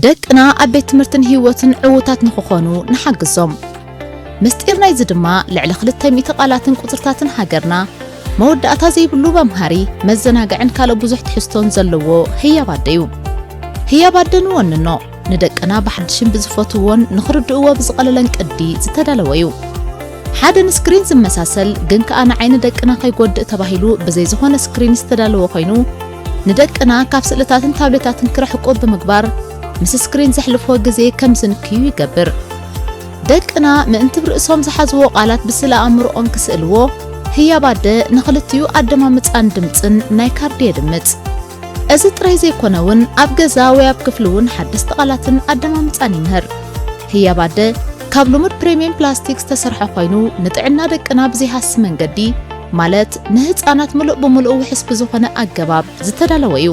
ደቅና ኣብ ቤት ትምህርትን ህይወትን ዕዉታት ንኽኾኑ ንሓግዞም። ምስጢር ናይዚ ድማ ልዕሊ ክልተ ሚእቲ ቃላትን ቁጽርታትን ሃገርና መወዳእታ ዘይብሉ መምሃሪ፣ መዘናግዕን ካልእ ብዙሕ ትሕዝቶን ዘለዎ ህያብ ኣደ እዩ። ህያብ ኣደ ንወንኖ፣ ንደቅና ብሓድሽን ብዝፈትውዎን ንኽርድእዎ ብዝቐለለን ቅዲ ዝተዳለወ እዩ። ሓደ ንስክሪን ዝመሳሰል ግን ከኣ ንዓይኒ ደቅና ከይጎድእ ተባሂሉ ብዘይ ዝኾነ ስክሪን ዝተዳለወ ኮይኑ፣ ንደቅና ካብ ስእልታትን ታብሌታትን ክርሕቁ ብምግባር ምስ ስክሪን ዘሕልፍዎ ግዜ ከም ዝንክዩ ይገብር። ደቅና ምእንቲ ብርእሶም ዝሓዝዎ ቃላት ብስእለ ኣእምሮኦም ክስእልዎ፣ ህያብ ኣደ ንኽልቲኡ ኣደማምጻን ድምጽን ናይ ካርዲ የድምጽ። እዚ ጥራይ ዘይኮነ እውን ኣብ ገዛ ወይ ኣብ ክፍሊ እውን ሓደስቲ ቃላትን ኣደማምጻን ይምህር። ህያብ ኣደ ካብ ልሙድ ፕሪምየም ፕላስቲክ ዝተሰርሐ ኮይኑ ንጥዕና ደቅና ብዘይሃሲ መንገዲ ማለት ንህጻናት ምሉእ ብምሉእ ውሕስ ብዝኾነ ኣገባብ ዝተዳለወ እዩ።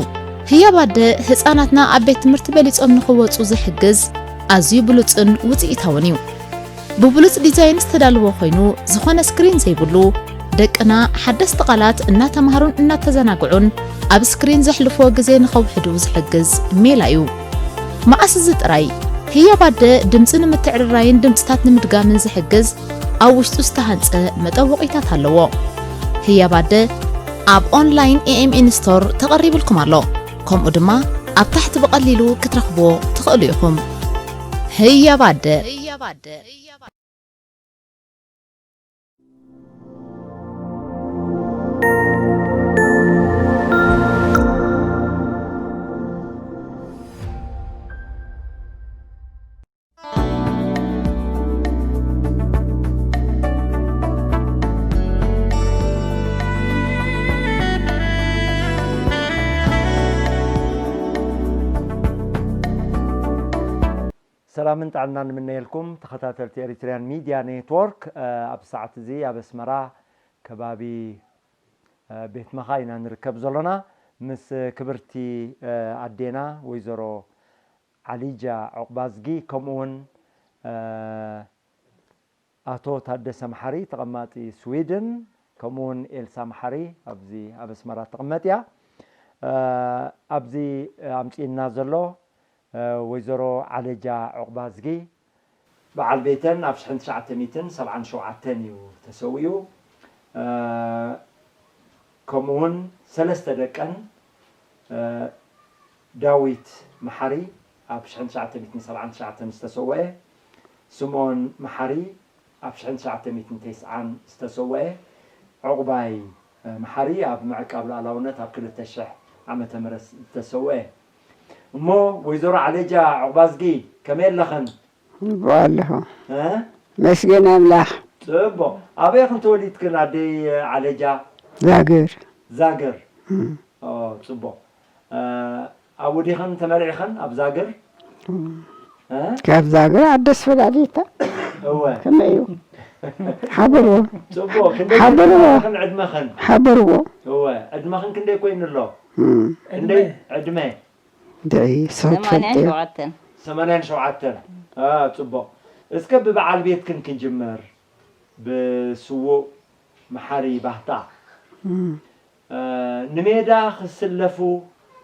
ህያብ ኣደ ህጻናትና ኣብ ቤት ትምህርቲ በሊጾም ንኽወጹ ዝሕግዝ ኣዝዩ ብሉጽን ውጽኢታውን እዩ። ብብሉጽ ዲዛይን ዝተዳለወ ኮይኑ ዝኾነ ስክሪን ዘይብሉ፣ ደቅና ሓደስቲ ቃላት እናተማሃሩን እናተዘናግዑን ኣብ ስክሪን ዘሕልፍዎ ግዜ ንኸውሕዱ ዝሕግዝ ሜላ እዩ። መዓስ እዚ ጥራይ ህያብ ኣደ ድምጺ ንምትዕርራይን ድምጽታት ንምድጋምን ዝሕግዝ ኣብ ውሽጡ ዝተሃንጸ መጠወቒታት ኣለዎ። ህያብ ኣደ ኣብ ኦንላይን ኤኤምኤን ስቶር ተቐሪብልኩም ኣሎ። ከምኡ ድማ ኣብ ታሕቲ ብቐሊሉ ክትረኽብዎ ትኽእሉ ኢኹም። ህያብ ኣደ። ሰላምን ጥዕናን ንምነየልኩም ተኸታተልቲ ኤሪትሪያን ሚድያ ኔትወርክ። እ፣ ኣብ ሰዓት እዚ ኣብ ኣስመራ ከባቢ፣ እ፣ ቤት መኻ ኢና ንርከብ ዘሎና። ምስ ክብርቲ፣ እ፣ ኣዴና ወይዘሮ ዓሊጃ ዑቕባዝጊ ከምኡ እውን፣ እ፣ ኣቶ ታደሰ መሓሪ ተቐማጢ ስዊድን፣ ከምኡ እውን ኤልሳ መሓሪ ኣብዚ ኣብ ኣስመራ ትቕመጥ እያ። እ፣ ኣብዚ ኣምጺእና ዘሎ፣ እ፣ ወይዘሮ ዓለጃ ዑቕባዝጊ በዓል ቤተን ኣብ ሽሕን ትሽዓተ ሚእትን ሰብዓን ሸውዓተን እዩ ተሰዊኡ። እ፣ ከምኡ እውን ሰለስተ ደቀን፣ እ፣ ዳዊት መሓሪ ኣብ ሽሕን ትሽዓተ ሚእትን ሰብዓን ትሽዓተን ዝተሰወአ፣ ስምኦን መሓሪ ኣብ ሽሕን ትሽዓተ ሚእትን ተስዓን ዝተሰወአ፣ ዑቕባይ፣ እ፣ መሓሪ ኣብ ምዕቃብ ሉኣላውነት ኣብ ክልተ ሽሕ ዓመተ ምህረት ዝተሰወአ። እሞ ወይዘሮ ዓለጃ ዑቕባዝጊ ከመይ ኣለኽን? ጽቡቕ ኣለኹ። እ? መስገን ኣምላኽ። ጽቡቕ። ኣበይ ኢኽን ተወሊድክን ኣደይ ዓለጃ? ዛግር። ዛግር። እም። ኦ፣ ጽቡቕ። እ፣ ኣብኡ ዲኽን ተመርዒኽን ኣብ ዛግር? እም። እ? ካብ ዛግር ኣደስ ፈላሊታ። እወ። ከመይ እዩ? ሓበርዎ። ጽቡቕ። ክንደይ ሓበርዎ። ክን ዕድመኽን? ሓበርዎ። እወ። ዕድመኽን ክንደይ ኮይኑ ኣሎ? እም። ክንደይ ዕድመ? ድዒ ሰው ሰማንያን ትፈልጥዮ። ሸውዓተን። ሰማንያን ሸውዓተን። አ፣ ጽቡቕ። እስከ ብበዓል ቤትክን ክንጅምር። ብስዉእ መሓሪ ባህታ። እም። እ፣ ንሜዳ ክስለፉ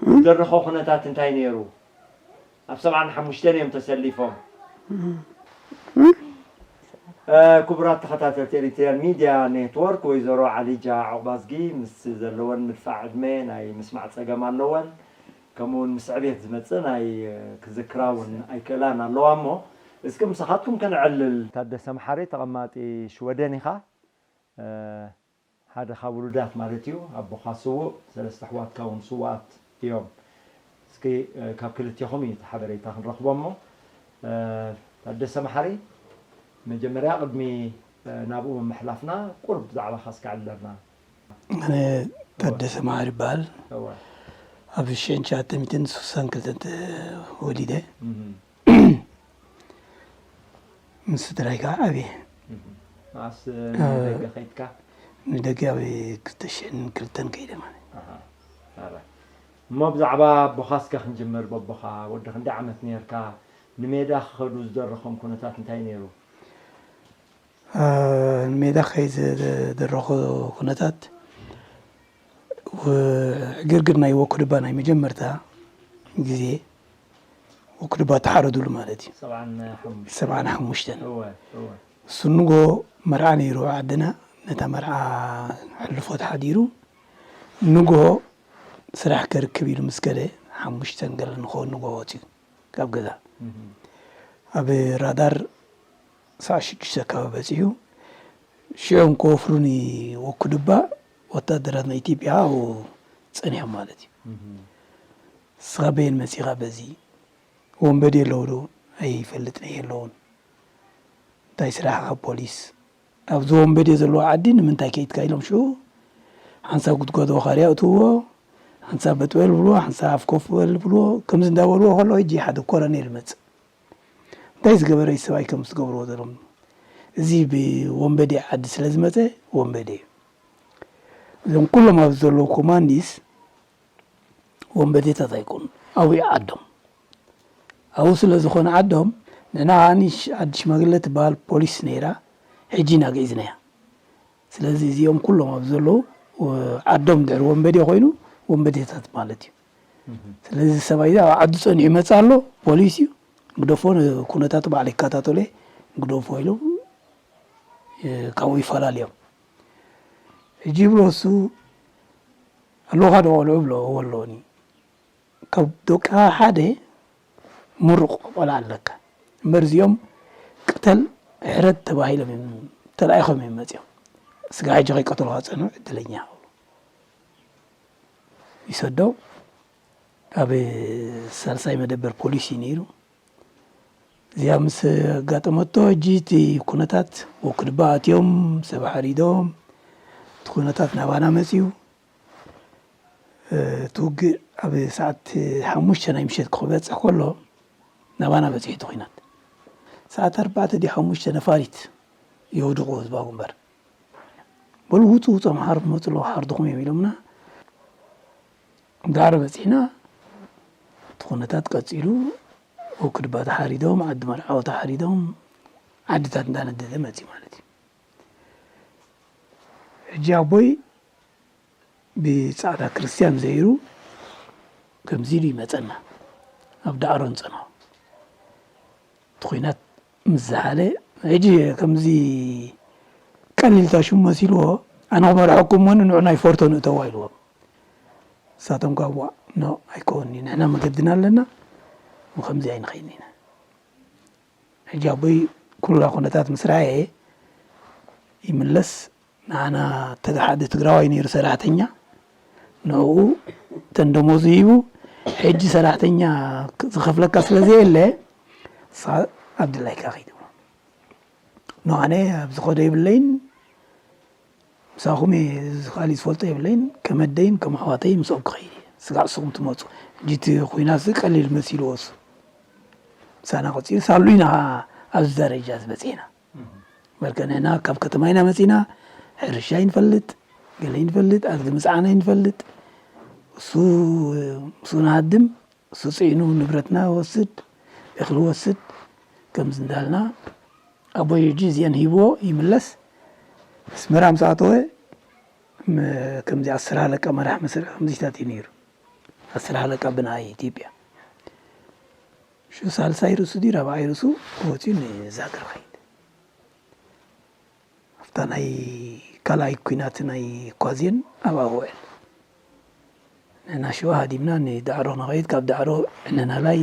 እም። ዝደረኾ ኩነታት እንታይ ነይሩ? ኣብ ሰብዓን ሓሙሽተን እዮም ተሰሊፎም። እም። እም። እ፣ ክቡራት ተኸታተልቲ ኤሪትሪያን ሚድያ ኔትወርክ፣ ወይዘሮ ዓሊጃ ዑቕባዝጊ ምስ ዘለወን ምድፋእ ዕድመ ናይ ምስማዕ ጸገም ኣለወን። ከምኡ እውን ምስ ዕቤት ዝመጽእ ናይ ክዝክራ እውን ኣይክእላን ኣለዋ እሞ፣ እስኪ ምሳኻትኩም ከነዕልል። ታደሰ መሓሪ ተቐማጢ ሽወደን ኢኻ። እ፣ ሓደ ካብ ውሉዳት ማለት እዩ። ኣቦኻ ስዉእ፣ ሰለስተ ኣሕዋትካ እውን ስዉኣት እዮም። እስኪ፣ እ፣ ካብ ክልቴኹም እዩ እቲ ሓበሬታ ክንረኽቦ እሞ፣ እ፣ ታደሰ መሓሪ፣ መጀመርያ ቅድሚ፣ እ፣ ናብኡ ምምሕላፍና ቁሩብ ብዛዕባኻ እስኪ ኣዕልለና። ኣነ ታደሰ መሓሪ ይበሃል። እወ። ኣብ ሽሕን ትሽዓተ ሚእትን ስሳን ክልተን ተወሊደ። እህ። ምስ ስድራይ ከዓ ዓብየ። እህ። መዓስ እ፣ ንደገ ከይድካ? ንደገ ኣብ ክልተ ሽሕን ክልተን ከይደ ማለት እዩ። ኣሃ። ኣረ። እሞ ብዛዕባ ኣቦኻ እስከ ክንጅምር፣ በቦኻ ወዲ ክንደይ ዓመት ነርካ? ንሜዳ ክኸዱ ዝደረኾም ኩነታት እንታይ ነይሩ? እ፣ ንሜዳ ክኸይድ ዝደረኾ ኩነታት፣ ው-፣ ዕግርግር ናይ ወኩድባ ናይ መጀመርታ ግዜ፣ ወኩድባ ተሓረዱሉ ማለት እዩ። ሰብዓን ሓሙሽተን። እሱ ንጎ መርዓ ነይሩ ዓድና። ነታ መርዓ ሕልፎ ተሓዲሩ ንጎ ስራሕ ከርክብ ኢሉ ምስ ከደ ሓሙሽተን ገለ ንኸውን ንጎ ወፂኡ ካብ ገዛ ኣብ ራዳር ሰዓት ሽዱሽተ ኣካባቢ በፂሑ። ሽዑም ክወፍሩኒ ወኩድባ ወታደራት ናይ ኢትዮጵያ ኣብኡ ፀኒሖም ማለት እዩ። ንስኻ በየን መፂኻ በዚ ወንበዴ ኣለዉ ዶ ኣይፈልጥን እየ ኣለዉን እንታይ ስራሕ ካብ ፖሊስ ኣብዚ ወንበዴ ዘለዎ ዓዲ ንምንታይ ከይድካ ኢሎም ሽዑ ሓንሳብ ጉድጓድ ወኻርያ እትውዎ ሓንሳብ በጥበል ብልዎ ሓንሳብ ኣፍ ኮፍ በል ብልዎ ከምዚ እንዳበልዎ ከሎ ሕጂ ሓደ ኮረኔል መፅእ እንታይ ዝገበረ ሰብኣይ ከም ዝገብርዎ ዘሎም እዚ ብወንበዴ ዓዲ ስለ ዝመፀ ወንበዴ እዩ። እዞም ኩሎም ኣብዚ ዘለዉ ኮማንዲስ ወንበዴታት ኣይኮኑ ኣብኡ ዓዶም ኣብኡ ስለ ዝኾነ ዓዶም ንና ዓዲ ሽማግለ ትበሃል ፖሊስ ነይራ ሕጂ ኢና ገዒዝናያ። ስለዚ እዚኦም ኩሎም ኣብ ዘለዉ ዓዶም ድሕሪ ወንበዴ ኮይኑ ወንበዴታት ማለት እዩ። ስለዚ ሰብኣይ ኣብ ዓዱ ፀኒሑ ይመፅእ ኣሎ ፖሊስ እዩ ግደፎ ኩነታቱ ባዕሉ ይከታተሎ ግደፎ ኢሎም ካብኡ ይፈላልዮም። ሕጂ ይብሎ እሱ ኣለኻ ዶ ቆልዑ ብሎ እወ ኣለኒ ካብ ደቅኻ ሓደ ምሩቕ ቆልዓ ኣለካ እምበር እዚኦም ቅተል ሕረድ ተባሂሎም እዮም ተላኢኾም እዮም መፂኦም ስጋ ሕጂ ከይቀተልኻ ፀንሑ ዕድለኛ ይሰዶ ኣብ ሳልሳይ መደበር ፖሊስ እዩ ነይሩ እዚኣ ምስ ኣጋጠመቶ ሕጂ እቲ ኩነታት ወክድባ ኣትዮም ሰብ ሓሪዶም እቲ ኩነታት ናባና መፅዩ እቲ ውግእ ኣብ ሰዓት ሓሙሽተ ናይ ምሸት ክበፅሕ ከሎ ናባና በፂሑ እቲ ኩናት ሰዓት ኣርባዕተ ድዩ ሓሙሽተ ነፋሪት የውድቑ ህዝባዊ ግንባር በሉ ውፁ ውፁ ኣምሓሩ ክመፁ ኣለዉ ሓርድኹም እዮም ኢሎምና ዳዕሮ በፂሕና እቲ ኩነታት ቀፂሉ ወክድባ ተሓሪዶም ዓዲ መርዓዊ ተሓሪዶም ዓድታት እንዳነደደ መፅዩ ማለት እዩ ሕጂ ኣቦይ ብጻዕዳ ክርስትያን ዘይሩ ከምዚ ኢሉ ይመጸና ኣብ ዳዕሮ ንጸንሖ እቲ ኹናት ምስ ዝሓለ ሕጂ ከምዚ ቀሊልታ ሽሙ መሲልዎ ኣነ ክመርሐኩም እሞ ንዑ ናይ ፎርቶ ንእተዋ ኢልዎም ንሳቶም ካብ ዋ ኖ ኣይከውን እዩ ንሕና መገድና ኣለና ከምዚ ኣይንኸይን ኢና ሕጂ ኣቦይ ኩላ ኩነታት ምስ ረኣየ ይምለስ ንዓና ተደ ሓደ ትግራዋይ ነይሩ ሰራሕተኛ ንዕኡ ተን ደሞዙ ሂቡ ሕጂ ሰራሕተኛ ዝኸፍለካ ስለ ዘየለ ንስኻ ኣብ ድላይካ ኺድ ብሎ ንኣነ ኣብዚ ኸዶ የብለይን ምሳኹም እየ እዚ ካሊእ ዝፈልጦ የብለይን ከም ኣደይን ከም ኣሕዋተይን ምስኦም ክኸይድ እየ ስጋዕ ንስኹም ትመፁ ሕጂ እቲ ኹናት ቀሊል መሲልዎ እሱ ምሳና ቀፂሉ ሳሉ ኢና ኣብዚ ደረጃ ዝበፅሕና በልከ ንሕና ካብ ከተማ ኢና መፂና ሕርሻ ይንፈልጥ ገለ ይንፈልጥ ኣድጊ ምፅዓና ይንፈልጥ እሱ ምስኡ ንሃድም እሱ ፅዒኑ ንብረትና ወስድ እኽሊ ወስድ ከምዚ እንዳልና ኣቦይ ሕጂ እዚአን ሂብዎ ይምለስ ኣስመራ ምስ ኣተወ ከምዚ ኣስር ሃለቃ መራሕ መስርዕ ከምዚታት እዩ ነይሩ ኣስር ሃለቃ ብናይ ኢትዮጵያ ሹ ሳልሳይ ርእሱ ድዩ ራብዓይ ርእሱ ወፂኡ ንዛግር ኸይድ ኣብታ ናይ ካልኣይ ኩናት ናይ ኳዜን ኣብኣ ውዕል ንሕና ሽዋ ሃዲምና ንዳዕሮ ንኸይድ ካብ ዳዕሮ ዕነናላይ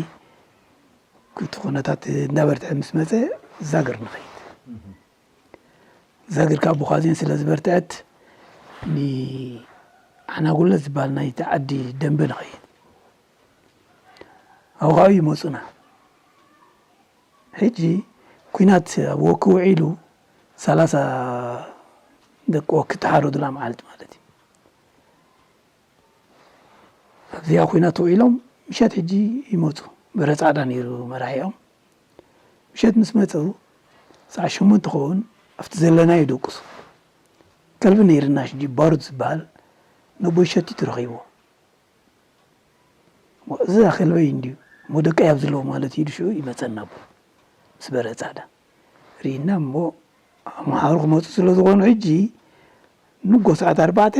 እቲ ኩነታት እንዳበርትዐ ምስ መፀ ዛግር ንኸይድ ዛግር ካብ ብኳዜን ስለ ዝበርትዐት ንዓናጉለት ዝበሃል ናይቲ ዓዲ ደንበ ንኸይድ ኣብኡ ካብኡ ይመፁና ሕጂ ኲናት ኣብ ወኪ ውዒሉ ሰላሳ ደቂ ወኪ ተሓረዱላ መዓልቲ ማለት እዩ ኣብዚኣ ኲናት ውዒሎም ምሸት ሕጂ ይመፁ በረ ፃዕዳ ነይሩ መራሒኦም ምሸት ምስ መፁ ሰዓ ሸሞንተ ኸውን ኣብቲ ዘለናዮ ደቁሱ ከልቢ ነይርና ሕጂ ባሩድ ዝበሃል ነቦይ ሸቲቱ ረኺብዎ እዚ ኣኸልበይ እንድዩ እሞ ደቀይ ኣብ ዘለዎ ማለት ኢሉ ሽዑ ይመፀና ኣቦ ምስ በረ ፃዕዳ ርኢና እሞ ኣምሓሩ ክመፁ ስለ ዝኾኑ ሕጂ ንጎ ሰዓት ኣርባዕተ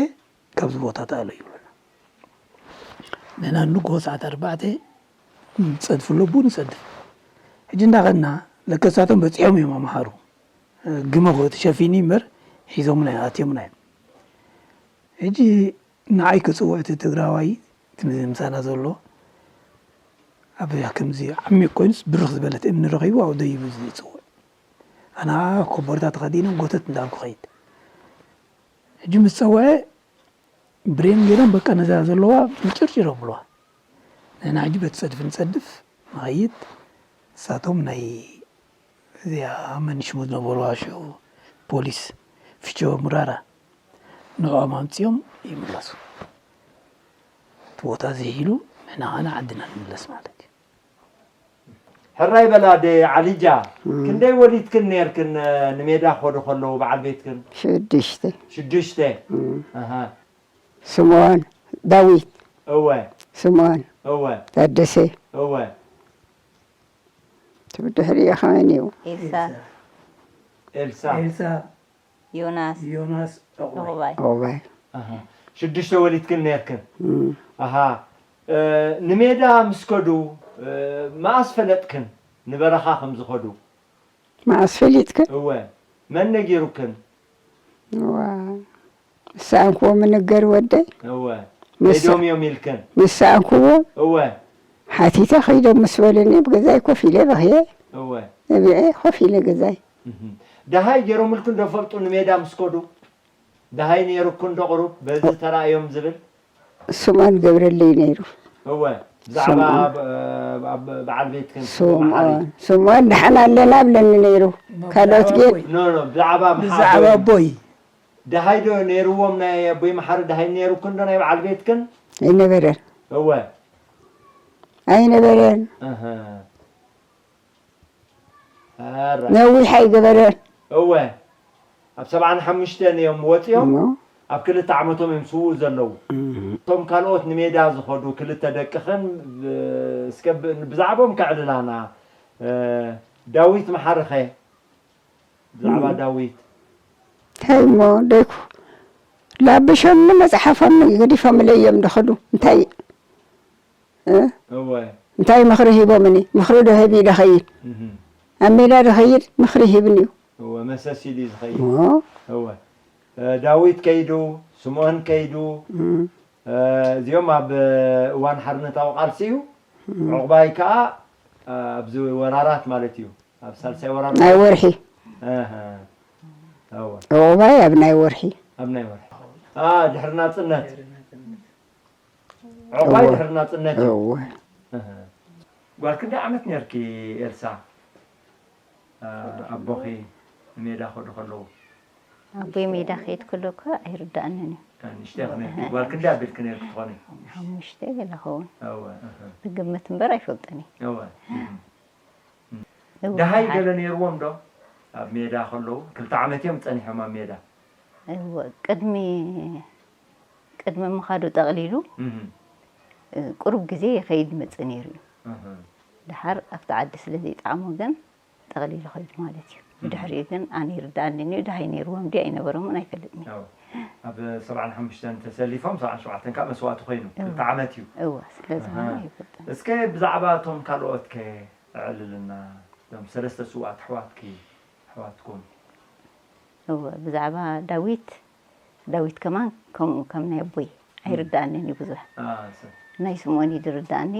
ካብዚ ቦታ ተኣሎ ይብሉና ንሕና ንጎ ሰዓት ኣርባዕተ ንጸድፍ ኣሎ፣ ብኡ ንጸድፍ። ሕጂ እንዳኸድና ለከሳቶም በጺሖም እዮም ኣምሓሩ። ግመ ተሸፊኑ እምበር ሒዞምና እዮም፣ ኣትዮምና እዮም። ሕጂ ንዓይ ክጽውዕ እቲ ትግራዋይ፣ እቲ ምሳና ዘሎ፣ ኣብ ከምዚ ዓሚቕ ኮይኑስ ብርኽ ዝበለት እምኒ ረኺቡ ኣብኡ ደይቡ ዝጽውዕ። ኣነ ኮቦርታ ተኸዲነ ጎተት እንዳልኩ ኸይድ። ሕጂ ምስ ጸውዐ ብሬን ገይሮም በቃ ነዛ ዘለዋ ምጭርጭር ኣብልዋ። ንሕና ሕጂ በቲ ጸድፊ ንጸድፍ ንኸይድ። ንሳቶም ናይ እዚኣ መን ሽሙ ዝነበርዋ ሽዑ ፖሊስ ፍቾ ሙራራ ንዕኦም ኣምጺኦም ይምለሱ። እቲ ቦታ እዚ ሒሉ ንሕና ኸዓ ዓድና ንምለስ ማለት እዩ። ሕራይ በላ ኣደ ዓሊጃ፣ እም። ክንደይ ወሊድክን ነርክን፣ እ፣ ንሜዳ ክኸዱ ከለዉ በዓል ቤትክን? ሽዱሽተ። ሽዱሽተ? እም። ኣሃ። ስምኦን፣ ዳዊት። እወ። ስምኦን። እወ። ታደሰ። እወ። እቲ ብድሕሪኡ ኸመን እዩ? ኤልሳ። ኤልሳ። ኤልሳ። ዮናስ። ዮናስ። ዕቑባይ። ዕቑባይ። ዕቑባይ። ኣሃ። ሽዱሽተ ወሊድክን ነርክን? እም። ኣሃ። እ፣ ንሜዳ ምስ ከዱ፣ እ፣ መኣስ ፈለጥክን ንበረኻ ከም ዝኸዱ? መኣስ ፈሊጥክን? እወ። መን ነጊሩክን? እዋ። ምስ ሰኣንክዎ ምንገር ወደይ። እወ። ምስ ከይዶም እዮም ኢልክን? ምስ ሰኣንክዎ እወ። ሓቲተ ከይዶም ምስ በሉኒ ብገዛይ ኮፍ ኢለ በኽየ። እወ። ነቢዐ ኮፍ ኢለ ገዛይ። እህም። ደሃይ ገይሮምልክን ዶ ፈልጡ ንሜዳ ምስ ከዱ? ደሃይ ነይሩክን ዶ ቁሩብ በዚ ተራእዮም ዝብል? ስምኦን ገብረለይ ነይሩ። እወ። ብዛዕባ ስምኦን። ኣብ፣ ኣብ በዓል ቤትክን ስምኦን፣ መሓሪ። ስምኦን ደሓን ኣለና ብለኒ ነይሩ። እሞ ካልኦት ብዛዕባ ጌ- ኣቦይ? ኖ፣ ኖ፣ ብዛዕባ መሓ-፣ ብዛዕባ ኣቦይ። ኣቦይ። ደሃይ ዶ ነይርዎም ናይ ኣቦይ መሓሪ ደሃይ ነይሩክን ዶ ናይ በዓል ቤትክን? ኣይነበረን። እወ። ኣይነበረን። እህ። ኣረ። ነዊሕ ኣይገበረን። እወ። ኣብ ሰብዓን ሓሙሽተን እዮም ወፂኦም። እሞ? ኣብ ክልተ ዓመቶም እዮም ስውእ ዘለዉ። እህ። እቶም ካልኦት ንሜዳ ዝኸዱ ክልተ ደቅኽን ብ-፣ እስከ ብ-፣ ብዛዕቦም ከዕልላና። እ፣ ዳዊት መሓርኸ? ብዛዕባ እም። ዳዊት። እንታይ እሞ ደይኩ? ላብሾም መፅሓፎም ገዲፎምለይ እዮም ዝኸዱ። እንታይ? እ? እወ። እንታይ ምኽሪ ሂቦምኒ? ምኽሪ ዶ ሂቢ ዶ ኸይድ? እህ። ኣብ ሜዳ ዶ ኸይድ? ምኽሪ ሂብኒ እዩ። እወ፣ መሰስ ኢሉ እዩ ዝኸይድ። እሞ? እወ። እ፣ ዳዊት ከይዱ፣ ስምኦን ከይዱ። እም። እ፣ እዚኦም ኣብ፣ እ፣ እዋን ሓርነታዊ ቃልሲ እዩ። እም። ዕቑባይ ከኣ፣ እ፣ ኣብዚ ወራራት ማለት እዩ። ኣብ ሳልሳይ ወራር ናይ ማለት ወርሒ። ኣሃ። እወ። ዕቑባይ ኣብ ናይ ወርሒ። ኣብ ናይ ወርሒ። ኣ፣ ድሕሪ ናጽነት። ዕቑባይ እወ። ድሕሪ ናጽነት እዩ። እወ። ኣሃ። ጓል ክንደይ ዓመት ነርኪ ኤልሳ? ኣ፣ ኣቦኺ ንሜዳ ከዱ ከለዉ? ኣቦይ ሜዳ ከይድ ከሎ እኮ ኣይርድኣንን እዩ። ኣ፣ ንእሽተይ ክነርኪ። ጓል ክንደይ ኣቢልኪ ነርኪ ትኾኒ? ሓሙሽተ ገለ ኸውን። እወ፣ ኣሃ። ብግምት እምበር ኣይፈልጥን እየ። እወ። እም። እወ፣ ደሃይ ሓ- ገለ ነይርዎም ዶ? ኣብ ሜዳ ከለዉ፣ ክልተ ዓመት እዮም ጸኒሖም ኣብ ሜዳ። እወ፣ ቅድሚ፣ ቅድሚ ምኻዱ ጠቕሊሉ፣ እህ። እ፣ ቁሩብ ግዜ ይኸይድ መጽእ ነይሩ እዩ። እህ። ደሓር ኣብቲ ዓዲ ስለ ዘይጠዓሞ ግን ጠቕሊሉ ኸይዱ ማለት እዩ። እህ። ብድሕሪኡ ግን ኣነ ይርድኣኒ እዩ፣ ደሃይ ነይርዎም ድዩ ኣይነበሮምን ኣይፈልጥን እየ። እወ። ኣብ ሰብዓን ሓሙሽተን ተሰሊፎም፣ ሰብዓን ሸውዓተን ከኣ መስዋእቲ ኮይኑ፣ እወ። ክልተ ዓመት እዩ። እወ፣ ስለ ዝኾነ እህ። ኣይፈልጥን። እስከ ብዛዕባ እቶም ካልኦት ከ? ኣዕልልና፣ እቶም ሰለስተ ስዉኣት ኣሕዋትኪ፣ ኣሕዋትኩም። እወ፣ ብዛዕባ ዳዊት፣ ዳዊት ከማን ከምኡ ከም ናይ ኣቦይ ም። ኣይርድኣንን እዩ ብዙሕ። ኣ፣ ሰ- ናይ ስምኦን እዩ ዝርድኣኒ።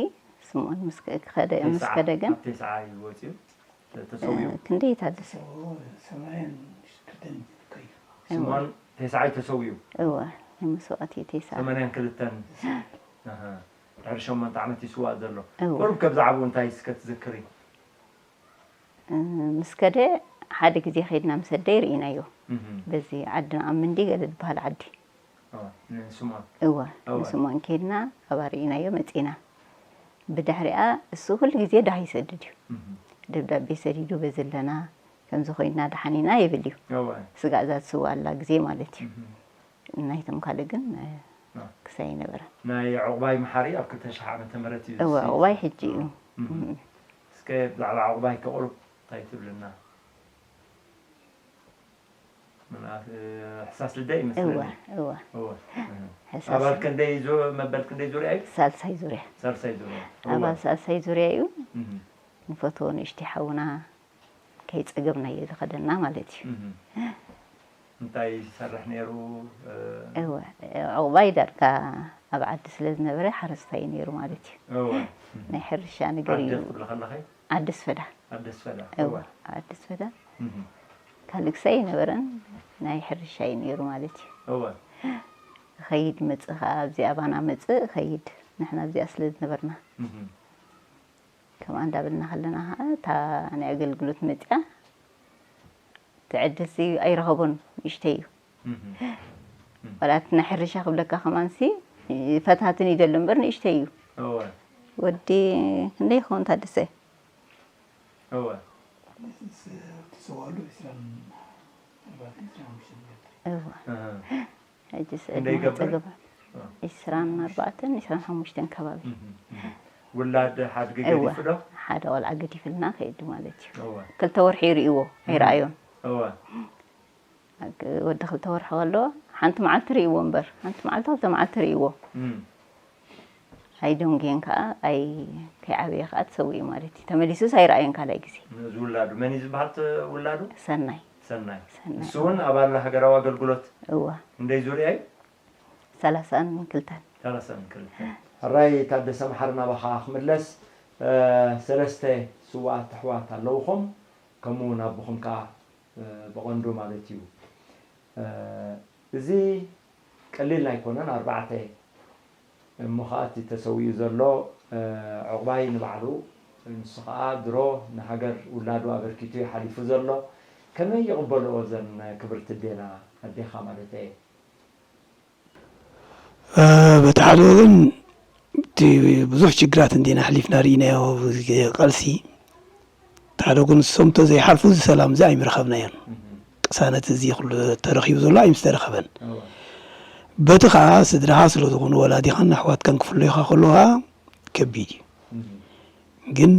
ስምኦን ምስ ከ-፣ ከደ-፣ ምስ ተስዓ፣ ከደ ግን ኣብ ተስዓ እዩ ወፂኡ፣ ተ-፣ ተሰዊኡ። እ፣ ክንደይ ታደሰ? ሰማንያን ሽዱሽተን ከይዱ። እወ። ስምኦን ተስዓይ ተሰዊኡ። እወ፣ ናይ መስዋእቲ ተስዓ። ሰማንያን ክልተን። ኣሃ። ድሕሪ ሸሞንተ ዓመት ይስዋእ ዘሎ። እወ። ቁሩብ ከ ብዛዕባኡ እንታይ እስከ ትዝክሪ? እ፣ ምስ ከደ ሓደ ግዜ ኸይድና ምስ ኣደይ ርኢናዮ። እህ። በዚ ዓዲ ንኣምን ድዩ ገለ ዝበሃል ዓዲ። እወ፣ ንስምኦን። እወ፣ እወ። ንስምኦን ከይድና ኣብኣ ርኢናዮ መጺና። ብድሕሪኣ እሱ ኩሉ ግዜ ደሃይ ይሰድድ እዩ። እህ። ደብዳቤ ሰዲዱ በዚ ኣለና፣ ከምዚ ኮይንና ደሓን ኢና ይብል እዩ። እወ። ስጋእ እዛ ትስዋኣላ ግዜ ማለት እዩ። እህ። ናይቶም ካልእ ግን፣ እ፣ እ። ክሳይ ኣይነበረን። ናይ ዕቑባይ መሓሪ ኣብ ክልተ ሽሕ ዓመተ ምህረት እዩ እወ፣ ዝስይስ። ዕቑባይ ሕጂ እዩ። እም። እም። እስከ ብዛዕባ ዕቑባይ ከ ቁሩብ እንታይ ትብልና? ሕሳስ ልደ ይመስለኒ። እወ እወ እወ። ሕሳስ ኣባል ክንደይ ዙ- መበል ክንደይ ዙርያ እዩ? ሳልሳይ ዙርያ ሳልሳይ ዙርያ። እወ። ኣባል ሳልሳይ ዙርያ እዩ። እህ። ንፈትዎ ንእሽተይ ሓውና ከይጸገብናዮ ዝኸደና ማለት እዩ። እህ። እንታይ ይሰርሕ ነይሩ? እ፣ እወ ዕቑባይ ዳርጋ ኣብ ዓዲ ስለ ዝነበረ ሓረስታይ እዩ ነይሩ ማለት እዩ። እወ። ናይ ሕርሻ ነገር ዓዲ እዩ። ክትብሊ ከለኸ? ዓዲ ስፈዳ ዓዲ ስፈዳ። እወ እወ። ኣብ ዓዲ ስፈዳ እህ። ካልእ ክሳይ ኣይነበረን። ናይ ሕርሻ እዩ ነይሩ ማለት እዩ። እወ። ኸይድ መጽእ ኸዓ ኣብዚኣ ባና መጽእ ኸይድ ንሕና ኣብዚኣ ስለ ዝነበርና እህ። ከምኣ እንዳበልና ከለና ኸዓ እታ ናይ ኣገልግሎት መጽያ ትዕድልሲ ኣይረኸቦን ንእሽተይ እዩ። እህ። ዋላ እቲ ናይ ሕርሻ ክብለካ ከማንሲ ፈታትን ይደሎ እምበር ንእሽተይ እዩ። እወ። ወዲ ክንደይ ይኸውን ታደሰ? እወ። ተሰዋሉ ዒስራን ኣርባዕተን ዒስራን ሓሙሽተን ገይሩ። እወ እህ። ሕጂስ ክንደይ ዕድመ ይገብር? ጸገብ ዒስራን ኣርባዕተን ዒስራን ሓሙሽተን ከባቢ። እህ። እህ። ውላድ ሓድጊ እወ ገዲፉ ዶ? ሓደ ቆልዓ ገዲፍልና ከይዱ ማለት እዩ። እወ። ክልተ ወርሒ ይርእይዎ ኣይረኣዮን። እወ። ወዲ ክልተ ወርሒ ከሎ ሓንቲ መዓልቲ ርእይዎ እምበር ሓንቲ መዓልቲ ክልተ መዓልቲ ርእይዎ እም። ኣይደንጉየን ከዓ ኣይ ከይዓበየ ከዓ ተሰዊኡ ማለት እዩ። ተመሊሱስ ኣይረኣዮን ካልኣይ ግዜ። እዚ ውላዱ መን እዩ ዝበሃል? እቲ ውላዱ ሰናይ ሰናይ። ሰናይ። ንሱ እውን ኣባል ሃገራዊ ኣገልግሎት እዋ እንደይ ዙርያ እዩ? ሰላሳን ክልተን ሰላሳን ክልተ። ሕራይ ታደሰ መሓሪ ናባኻ ክምለስ። እ፣ ሰለስተ ስዋኣት ኣሕዋት ኣለውኹም፣ ከምኡ እውን ኣቦኹም ከዓ እ፣ ብቐንዱ ማለት እዩ። እ፣ እዚ ቀሊል ኣይኮነን። ኣርባዕተ እሞ ከዓ እቲ ተሰዊኡ ዘሎ እ፣ ዕቑባይ ንባዕሉ ንሱ ከዓ ድሮ ንሃገር ውላዱ ኣበርኪቱ እዩ ሓሊፉ ዘሎ። ከመይ ይቕበልኦ እዘን ክብርቲ ኣዴና ኣዴኻ ማለት እየ? በቲ ሓደ ወገን እቲ ብዙሕ ሽግራት እንዲና ኣሕሊፍና ርኢናዮ ቃልሲ። እቲ ሓደ ወገን እሶም ተዘይሓልፉ እዚ ሰላም እዚ ኣይምረኸብናዮን። ቅሳነት እዚ ኩሉ ተረኺቡ ዘሎ ኣይምስተረኸበን። በቲ ከዓ ስድራኻ ስለ ዝኾኑ ወላዲኻን ኣሕዋትካን ክፍለዩኻ ከለዉ ከዓ ከቢድ እዩ። ግን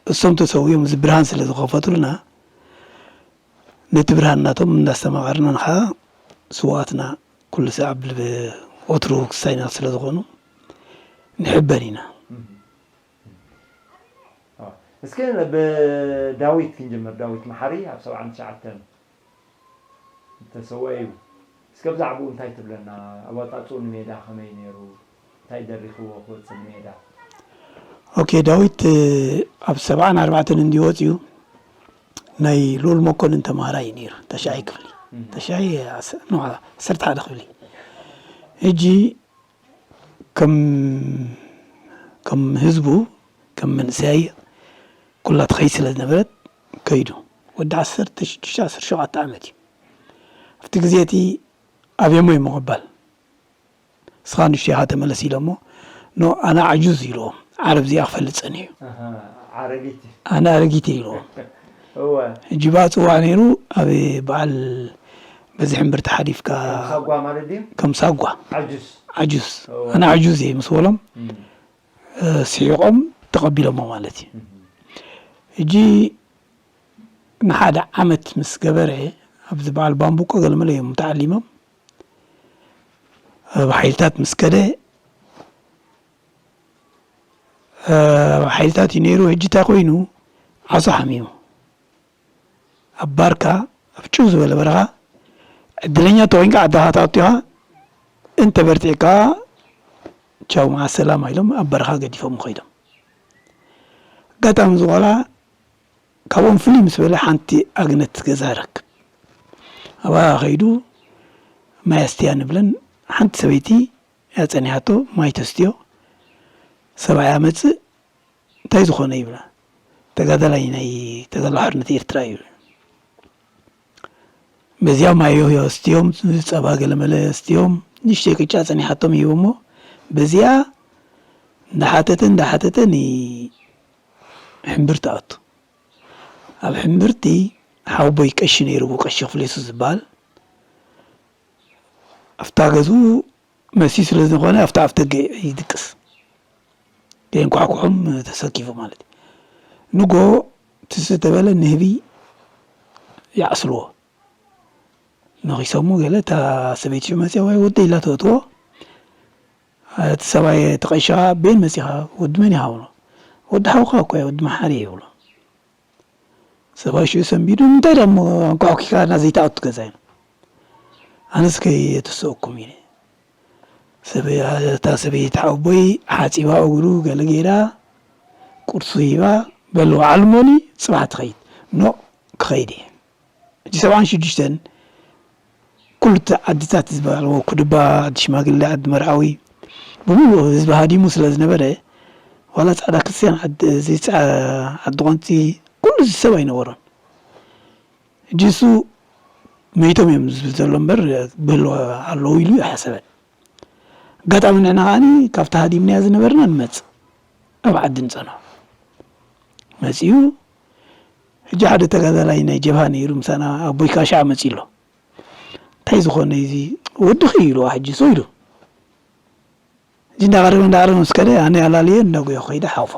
እሶም ተሰዊኦም እዚ ብርሃን ስለ ዝኸፈቱልና ነቲ ብርሃን ናቶም እንዳስተማቐርና ንኸዓ ስውኣትና ኩሉ ሰዓብ ልብ ወትሩ ክሳይና ስለ ዝኾኑ ንሕበን ኢና። እስኪ ብዳዊት ክንጅምር። ዳዊት መሓሪ ኣብ ሰብዓን ትሽዓተን ዝተሰወአ እዩ። እስከ ብዛዕባኡ እንታይ ትብለና? ኣወጻጽኡ ንሜዳ ከመይ ነይሩ? እንታይ ደሪኽዎ ክወጽእ ንሜዳ? ኦኬ፣ ዳዊት ኣብ ሰብዓን ኣርባዕተን እንዲ ወጽኡ ናይ ልኡል መኮንን ተማሃራይ እዩ ነይሩ። ተሻዓይ ክፍሊ ተሻዓይ ዓሰርተ ሓደ ክፍሊ። ሕጂ ከም ከም ህዝቡ ከም መንእሰያይ ኩላ ትኸይድ ስለ ዝነበረት ከይዱ። ወዲ ዓሰርተ ሽዱሽተ ዓሰርተ ሸውዓተ ዓመት እዩ። ኣብቲ ግዜ እቲ ኣብዮሞ እዩ ምቕባል። ንስኻ ንእሽቶ ኢኻ ተመለስ ኢሎሞ። ኖ ኣነ ዓጁዝ ኢልዎም። ዓረብ እዚኣ ክፈልጥ ጸኒሑ። ኣነ ኣረጊት ኢልዎም። ሕጂ ብኣ ጽዋዕ ነይሩ ኣብ በዓል በዚ ሕምብርቲ ሓሊፍካ ሳጓ ማለት ድዩ? ከም ሳጓ ዓጁስ ዓጁዝ ኣነ ዓጁዝ እየ ምስ በሎም ስሒቖም ተቐቢሎሞ ማለት እዩ። ሕጂ ንሓደ ዓመት ምስ ገበረ ኣብዚ በዓል ባምቡቆ ገለመለ እዮም ተዓሊሞም። ኣብ ሓይልታት ምስ ከደ ኣብ ሓይልታት እዩ ነይሩ። ሕጂ እንታይ ኮይኑ ዓሶ ሓሚሙ ኣብ ባርካ ኣብ ጭው ዝበለ በረኻ ዕድለኛ ተኮይንካ ዓድኻ ተኣቱ ኢኻ እንተ በርቲዕካ ቻው መዓ ሰላማ ኢሎም ኣብ በረኻ ገዲፎም ከይዶም። ኣጋጣሚ እዚ ቆልዓ ካብኦም ፍልይ ምስ በለ ሓንቲ ኣግነት ገዛ ረክብ ኣብኣ ከይዱ ማይ ኣስትያ ንብለን ሓንቲ ሰበይቲ እያ ጸኒሓቶ ማይ ተስትዮ ሰብኣያ መጽእ እንታይ ዝኾነ ይብላ ተጋዳላይ ናይ ተጋድሎ ሓርነት ኤርትራ እዩ በዚያ ማይ ኣስትዮም ጸባ ገለመለ ኣስትዮም ንእሽተይ ቅጫ ጸኒሓቶም ይህቦሞ በዚኣ እንዳሓተተ እንዳሓተተ ንሕምብርቲ ኣቱ ኣብ ሕምብርቲ ሓወቦይ ቀሺ ነይርዎ ቀሺ ክፍሌሱ ዝበሃል ኣብታ ገዝኡ መሲ ስለ ዝኾነ ኣብታ ኣፍ ደገ ይድቅስ የንኳሕኩሖም ተሰኪፉ ማለት እዩ ንጎ ትስ ተበለ ንህቢ ይዓስልዎ ነኺሶሞ ገለ እታ ሰበይቲ ሽዑ መፅያ ወይ ወደ ኢላ ተእትዎ። እቲ ሰብኣይ ተቐይሻ ቤን መፂኻ ወዲ መን ኢኻ ብሎ። ወዲ ሓውካ እኮ እየ ወዲ መሓሪ እየ ብሎ። ሰብኣይ ሽዑ ሰንቢዱ እንታይ ደሞ ኣንኳሕኪካ እና ዘይትኣቱ ገዛ ኢሉ። ኣነስ ከየተስኦኩም ኢለ። ሰበይ እታ ሰበይቲ ሓወቦይ ሓፂባ እግሩ ገለ ገይራ ቁርሱ ሂባ በልዎ ዓልሞኒ ፅባሕ ትኸይድ ኖ ክኸይድ እየ። ሕጂ ሰብዓን ሽዱሽተን ኩሉ እቲ ዓድታት ዝበሃልዎ ኩድባ ዓዲ ሽማግለ ዓዲ መርዓዊ ብምሉእ ህዝቢ ሃዲሙ ስለ ዝነበረ ዋላ ፃዕዳ ክርስትያን ዓዲ እዚ ፃ- ዓዲ ቆንፂ ኩሉ እዚ ሰብ ኣይነበሮን። ሕጂ እሱ መይቶም እዮም ዝብል ዘሎ እምበር ብህልዋ ኣለዉ ኢሉ ኣይሓሰበን። ኣጋጣሚ ንሕና ከዓኒ ካብቲ ሃዲምናዮ ዝነበርና ንመፅእ ኣብ ዓዲ ንፀንሖ መፂኡ። ሕጂ ሓደ ተጋዳላይ ናይ ጀብሃ ነይሩ ምሳና ኣቦይ ካሻዕ መፂኡ ኣሎ። እንታይ ዝኾነ እዚ ወድኺ ኢሉ ሕጂ ሰው ኢሉ እዚ እንዳቐረበ እንዳቐረበ ምስ ከደ ኣነ ኣላልየ እንዳጎዮ ከይደ ሓፎ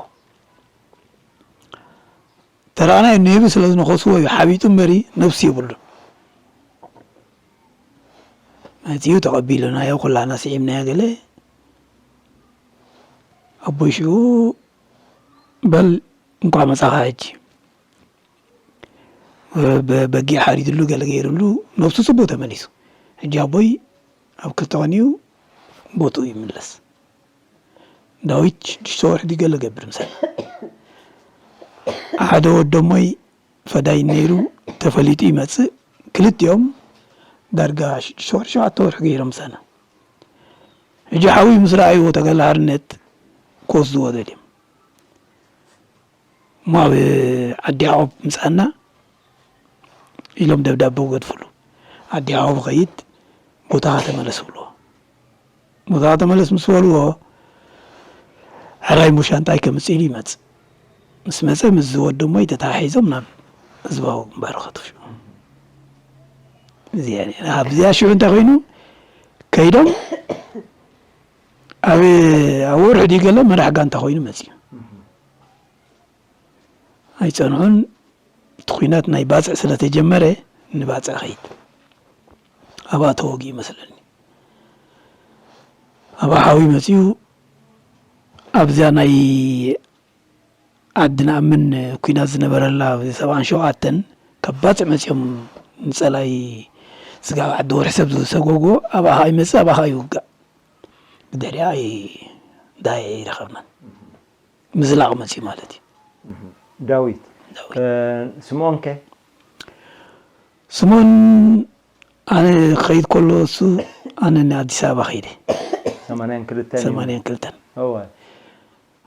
ተራእናዮ ንህቢ ስለ ዝነኸስዎ እዩ ሓቢጡ እምበሪ ነብሲ የብሉን። መፂኡ ተቐቢሉናዮ ኩላና ስዒምናዮ ገለ ኣቦይ ሽኡ በል እንኳዕ መፃኻ ሕጂ በጊዕ ሓሪድሉ ገለ ገይርሉ ነብሱ ፅቡቅ ተመሊሱ። ሕጂ ኣቦይ ኣብ ክልተ ቀን እዩ ቦትኡ ይምለስ። ዳዊት ሽዱሽተ ወርሒ ድዩ ገለ ገብር ምሳና ሓደ ወደሞይ ፈዳይ ነይሩ ተፈሊጡ ይመፅእ። ክልቲኦም ዳርጋ ሽዱሽተ ወርሒ ሸውዓተ ወርሒ ገይሮም ምሳና። ሕጂ ሓዊ ምስ ረኣይዎ ተጋድሎ ሓርነት ክወስድዎ ደልዮም እሞ ኣብ ዓዲ ያዕቆብ ምፃና ኢሎም ደብዳበ ገድፍሉ። ዓዲ ያዕቆብ ኸይድ ቦታኻ ተመለስ ብልዎ። ቦታኻ ተመለስ ምስ በልዎ ሕራይ ሙሻንጣይ ከምፅእ ኢሉ ይመፅእ። ምስ መፀ ምስ ዝወደሞይ ተተሓሒዞም ናብ ህዝባዊ ግንባር ከትፍሹ። እዚኣ ኣብዚኣ ሽዑ እንታይ ኮይኑ ከይዶም ኣብ ኣብ ወርሒ ድዩ ገለ መራሕ ጋንታ ኮይኑ መፅዩ። ኣይፀንሑን እቲ ኩናት ናይ ባፅዕ ስለ ተጀመረ ንባፅዕ ኸይድ ኣብኣ ተወጊኡ ይመስለኒ። ኣብኣ ሓዊ መፅዩ ኣብዚኣ ናይ ዓዲ ንኣምን ኩናት ዝነበረላ ሰብዓን ሸውዓተን ካብ ባፅዕ መፅዮም ንፀላይ ስጋብ ዓዲ ወርሒ ሰብ ዝሰጎጎ ኣብኣ ኸዓ ይመፅእ ኣብኣ ኸዓ ይውጋእ። ብድሕሪኣ ዳይ ኣይረኸብናን። ምዝላቕ መፅዩ ማለት እዩ። ዳዊት ዳዊት። እ፣ ስምኦን ከ ስሞን ኣነ ክኸይድ ከሎ እሱ ኣነ ንኣዲስ ኣበባ ከይደ ሰማንያን ክልተን እዩ። ሰማንያን ክልተን እወ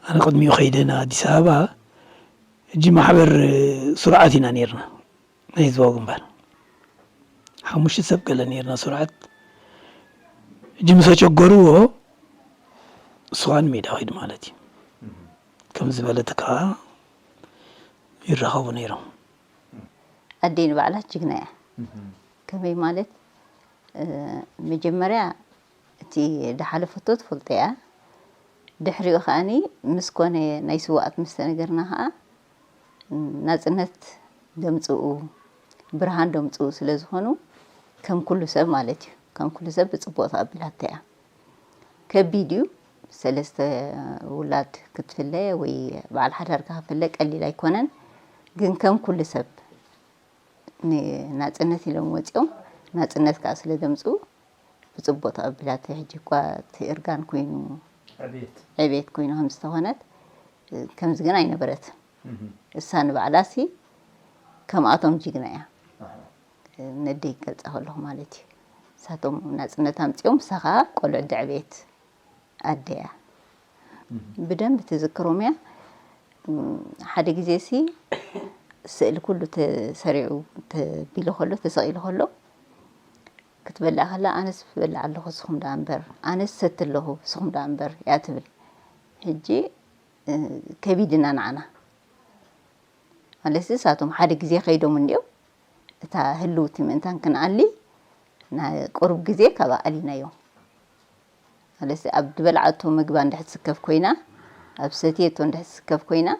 ኣነ ቅድሚኡ ከይደ ንኣዲስ ኣበባ። ሕጂ ማሕበር ስሩዓት ኢና ነይርና ናይ ህዝባዊ ግንባር ሓሙሽተ ሰብ ገለ ነይርና ስሩዓት። ሕጂ ምስ ኣጨገርዎ እሱ ከዓ ንሜዳ ከይዱ ማለት እዩ። ከም ዝበለትካ ይራኸቡ ነይሮም። ኣደይ ንባዕላ ጅግና እያ። ከመይ ማለት መጀመርያ እቲ ዝሓለፈቶ ትፈልጦ እያ። ድሕሪኡ ከዓኒ ምስ ኮነ ናይ ስውኣት ምስ ተነገርና ከዓ ናፅነት ደምፅኡ ብርሃን ደምፅኡ ስለ ዝኾኑ ከም ኩሉ ሰብ ማለት እዩ ከም ኩሉ ሰብ ብፅቡቕ ተቐቢላቶ እያ። ከቢድ እዩ። ሰለስተ ውላድ ክትፍለ ወይ በዓል ሓዳርካ ክፍለ ቀሊል ኣይኮነን። ግን ከም ኩሉ ሰብ ንናፅነት ኢሎም ወፂኦም ናፅነት ከዓ ስለ ደምፅኡ ብፅቡቅ ተቐቢላቶ። ሕጂ እኳ እቲ እርጋን ኮይኑ ዕቤት ኮይኑ ከም ዝተኾነት ከምዚ ግን ኣይነበረትን። እሳ ንባዕላ ሲ ከምኣቶም ጅግና እያ። ነደይ ክገልፃ ከለኹ ማለት እዩ። ንሳቶም ናፅነት ኣምፂኦም ንሳ ከዓ ቆልዑ ደዕቤት ኣደ እያ። ብደንብ ትዝክሮም እያ። ሓደ ግዜ ሲ ስእሊ ኩሉ ተሰሪዑ ተቢሉ ከሎ ተሰቒሉ ከሎ ክትበልዕ ከላ ኣነስ ክበልዕ ኣለኹ ስኹም ደኣ እምበር ኣነስ ሰቲ ኣለኹ ስኹም ደኣ እምበር እያ ትብል። ሕጂ ከቢድና ንዓና ማለት ንሳቶም ሓደ ግዜ ከይዶም እንዲኦም እታ ህልውቲ ምእንታን ክንኣሊ ናይ ቁሩብ ግዜ ካብኣ ኣሊናዮም። ማለትሲ ኣብ ዝበልዓቶ ምግባ እንድሕር ትስከፍ ኮይና ኣብ ሰትየቶ እንድሕር ትስከፍ ኮይና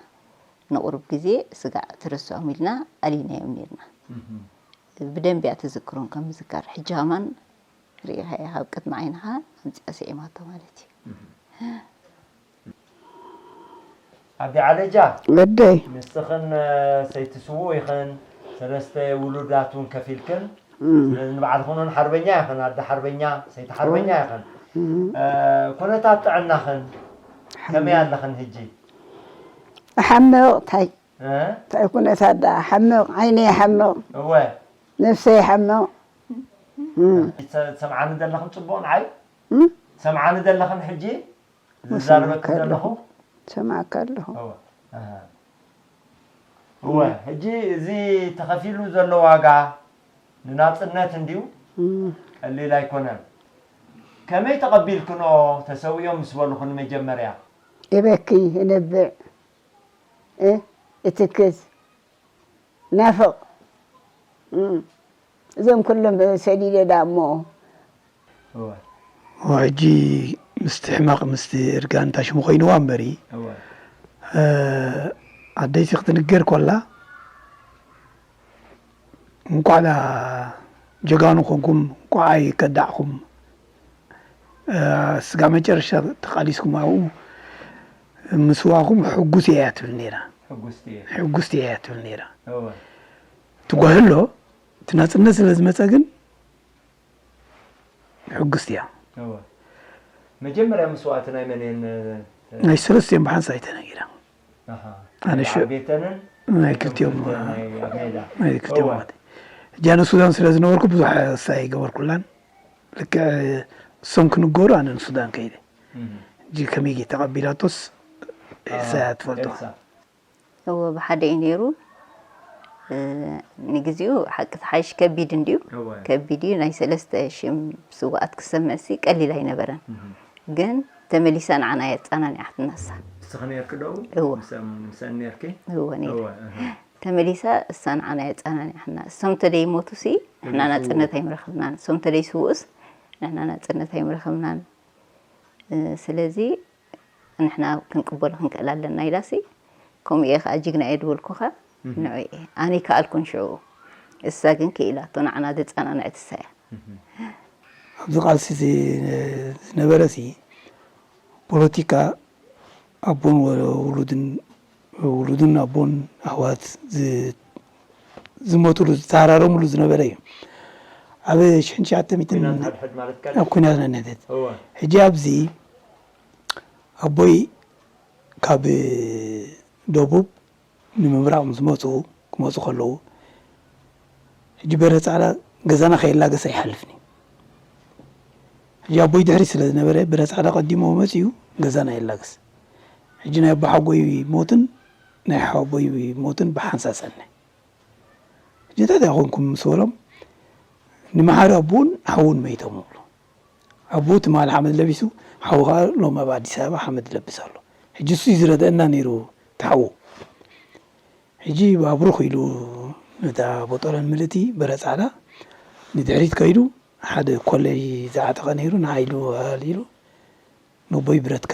ንቁሩብ ግዜ ስጋዕ ትርስዖም ኢልና ኣሊናዮም ኔርና። ብደንቢ እያ ትዝክሮም ከም ምዝካር። ሕጂ ከማን ርኢኻያ ካብ ቅድሚ ዓይንኻ ኣምጺኣ ስዒማቶ ማለት እዩ። ኣዲ ዓለጃ፣ ወደይ ንስኽን ሰይቲ ስዉእ ኢኽን፣ ሰለስተ ውሉዳት እውን ከፊልክን። እም፣ ስለዚ ንባዕልኽን እውን ሓርበኛ ኢኽን፣ ኣደ ሓርበኛ፣ ሰይቲ ሓርበኛ ኢኽን። እም። እ፣ ኩነታት ጥዕናኽን ከመይ ኣለኽን ሕጂ? ሓምቕ ታይ እ? እንታይ ኩነታት ደኣ ሓምቕ ዓይነ ይሓምቕ እወ። ነፍሰ ይሓምቕ። እም፣ ትሰ-፣ ትሰምዓኒ ዘለኽን ጽቡቕ ንዓይ? እም፣ ትሰምዓኒ ዘለኽን ሕጂ? ዝዛረበኪ ዘለኹ? ሰማዕካ ኣለኹ። እወ። ኣሃ። እወ፣ ሕጂ እዚ ተኸፊሉ ዘሎ ዋጋ ንናጽነት እንድዩ፣ እም፣ ቀሊል ኣይኮነን። ከመይ ተቐቢልክንኦ ተሰዊኦም ምስ በሉኹ ንመጀመርያ? እበኪ፣ እነብዕ፣ እ፣ እትክዝ፣ ናፍቕ። እም፣ እዞም ኩሎም ሰዲደ ዳ እሞ። እወ። ሕጂ ምስቲ ሕመቕ ምስቲ እርጋን እታ ሽሙ ኮይንዋ እምበሪ እወ። እ፣ ዓደይሲ ክትንገር ኮላ እንቋዕ ዳ ጀጋኑ ኮንኩም እንቋዕ ኣይከዳዕኩም እ፣ ስጋ መጨረሻ ተቃሊስኩም ኣብኡ ምስዋእኩም ሕጉስ እየ እያ ትብል ነይራ። ሕጉስቲ እየ። ሕጉስቲ እየ እያ ትብል ነይራ። እወ። ትጓህሎ እቲ ናጽነት ስለ ዝመጸ ግን ሕጉስቲ እያ። እወ። መጀመርያ መስዋእቲ ናይ መን እየን? ናይ ሰለስቲኦም ብሓንሳእ ተነጊራ። ኣሃ። ኣነ ናይ ሽዑ ቤተንን ናይ ክልቲኦም ክልቲኦም ናይ ኣሜዳ። ናይ ክልቲኦም እወ። ማለት እዩ። ሕጂ ኣነ ሱዳን ስለ ዝነበርኩ ብዙሕ ኣሳ ኣይገበርኩላን። ልክዕ እሶም ክንገሩ ኣነ ንሱዳን ከይደ። እም። ሕጂ ከመይ ተቐቢላቶስ ኤልሳ እያ ትፈልጦ። ኤልሳ። እወ ብሓደ እዩ ነይሩ። እ፣ ንግዚኡ ሓቂ ተሓይሽ ከቢድ እንድዩ። እወ። ከቢድ እዩ። ናይ ሰለስተ ሽም ስውኣት ክሰምዕሲ ቀሊል ኣይነበረን። እም። ግን ተመሊሳ ንዓና እያ ኣጸናኒዓትና እሳ። ንስኺ ነርኪ ዶ? እወ። ምስኣን ምስኣን ነርኪ? እወ ነይረ። እወ፣ እህ። ተመሊሳ እሳ ንዓና እያ ኣጸናኒዓትና። እሶም ተደይሞቱሲ ንሕና ተደይስውኡ። ናጽነት ኣይምረኸብናን። እሶም ተደይስውኡስ ንሕና ናጽነት ኣይምረኸብናን። እ፣ ስለዚ ንሕና ክንቅበሎ ክንክእል ኣለና ኢላሲ፣ ከምኡ እየ ኸዓ ጅግና እየ ዝበልኩኻ፣ እህ። ንዑ እየ። ኣነ ይከኣልኩን ሽዑ፣ እሳ ግን ክኢላቶ፣ ንዓና ዘጸናንዐት እሳ እያ። እህ። ኣብዚ ቃልሲ እዚ ዝነበረ ሲ ፖለቲካ ኣቦን ወ-፣ ውሉድን፣ ውሉድን ኣቦን ኣሕዋት ዝ-፣ ዝሞትሉ፣ ዝተሃራረምሉ ዝነበረ እዩ። ኣብ ሽሕን ትሽዓተ ሚእትን ኩናት ሓድሕድ ማለት ካብ ኣብ ኩናት ነንሕድሕድ። እወ። ሕጂ ኣብዚ ኣቦይ ካብ ደቡብ ንምብራቕ ምስ መፁ፣ ክመፁ ከለዉ፣ ሕጂ በረ ፃዕዳ ገዛና ከየላገሰ ኣይሓልፍን እዩ። ሕጂ ኣቦይ ድሕሪት ስለ ዝነበረ፣ በረ ፃዕዳ ቀዲሞ መፂኡ ገዛና የላግስ። ሕጂ ናይ ኣቦሓጎይ ሞትን ናይ ሓወቦይ ሞትን ብሓንሳብ ፀንሐ። ሕጂ እንታይ ደኣ ኮንኩም ምስ በሎም፣ ንመሓሪ ኣቦኡን ሓዉን መይቶም ይብሉ። ኣቦኡ ትማሊ ሓመድ ለቢሱ፣ ሓዉ ኸኣ ሎሚ ኣብ ኣዲስ ኣበባ ሓመድ ይለብስ ኣሎ። ሕጂ እሱ እዩ ዝረድአና ነይሩ፣ እቲ ሓዉ። ሕጂ ባቡር ኺሉ ነታ ቦጦሎን ምልእቲ በረ ጻዕዳ ንድሕሪት ከይዱ፣ ሓደ ኮለይ ዝዓጠቐ ነይሩ፣ ንዓ ኢሉ ኣልዒሉ፣ ነቦይ ብረትካ